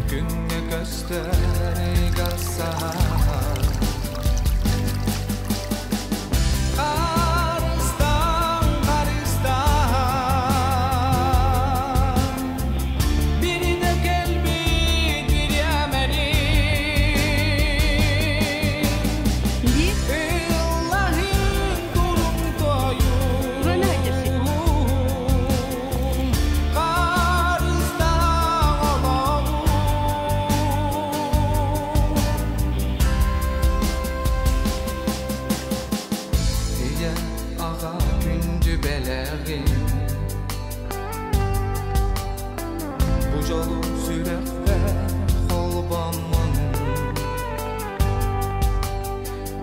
Күҥҥэ көстөр ыйга саһаан Харыстаан, харыстаан Биридэ кэлбит бириэмэни Дии. Ыллаһын турун Вона өтөрсүк. тойун Харыстаан олоҕун Ийэ аҕа күндү бэлэҕин Бу дьолу сүрэхпэр холбоммун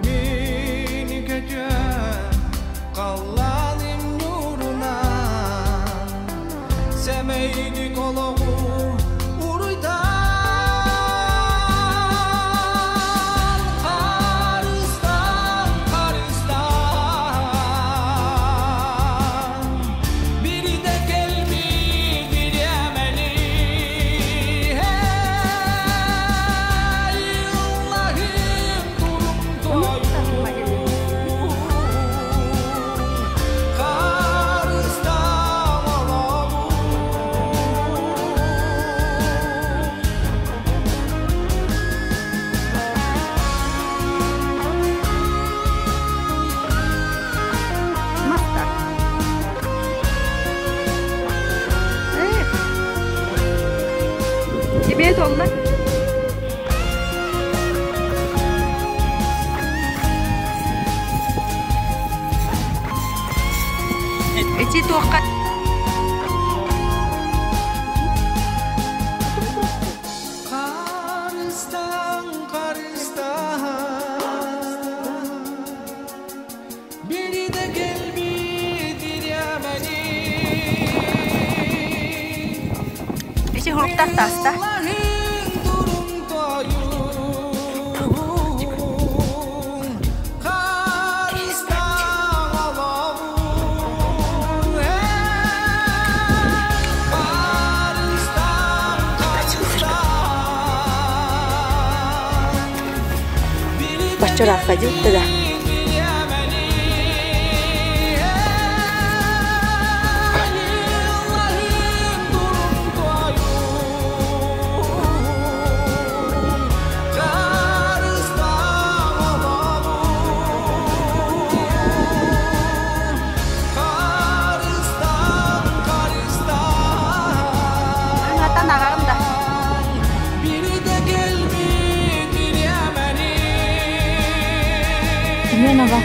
Мин көтүөм халлааным ньуурунан Сэмэйдик олоҕу уруйдаан Харыстаан, харыстаан Биридэ кэлбит бириэмэни Ыллаһым турум тойун Харыстаан олоҕу Маста. Э. Тебе толла. Эти туохха Харыстаан, харыстаан Биридэ кэлбит бириэмэни Эти хуруктах тааста. Ыллаһын турун тойун Харыстаан олоҕун Харыстаан, харыстаан Биридэ Баччараахха дьылта да. кэлбит бириэмэни Ыллаһын турун тойун Харыстаан олоҕун Харыстаан, харыстаан Атан аҕаҕын да. Биридэ кэлбит бириэмэни Семенова.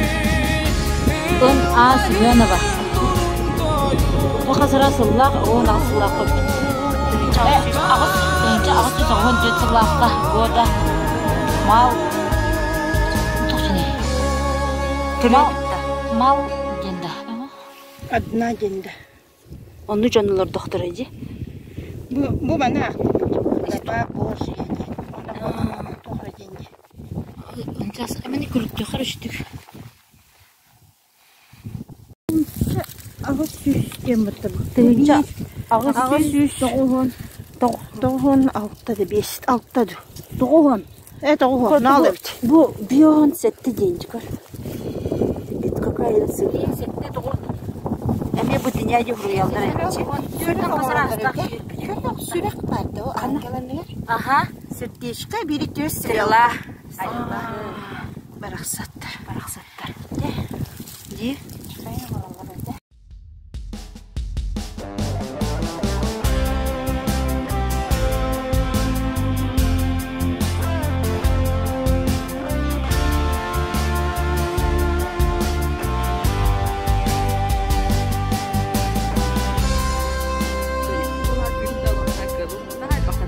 Н. А. Семенова. Ыллаһын турун Бу хасара сыллаах 18 сыллаахха 1894 сыллаахха года мал мал мал денда. Одна деньда. Онну дьоннулар доктора ди. Бу мана Раба Божья диэн. Онно тоҕо деньги. Ынчас эмени күлүктөхөр үстүк. 800 диэн бытта. Тыһыынча 800 800 96 да 5 6 да. 90. 90 нал эбит. Бу бион сетте диэн көр. Это какая цифра? Эме бу дыня хуруялдар эчи. Сүрэх барды о ангеланыр. Аха. Сердечко бири төс Стрела. Барахсаттар. Барахсаттар. Ди.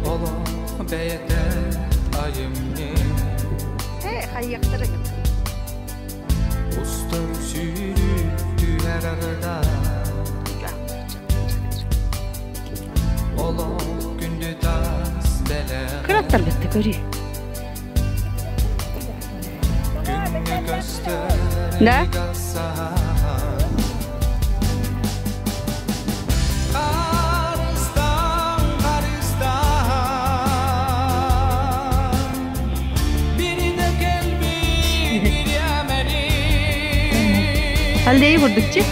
Олох бэйэтэ айымньы Э, хайыктар Устар сүүрүк түһэр арда Олох күндү тас бэлэҕэ Кыраттар бетте көрүй. Күҥҥэ көстөр Да? ыйга саһаан Аллея курдук чи.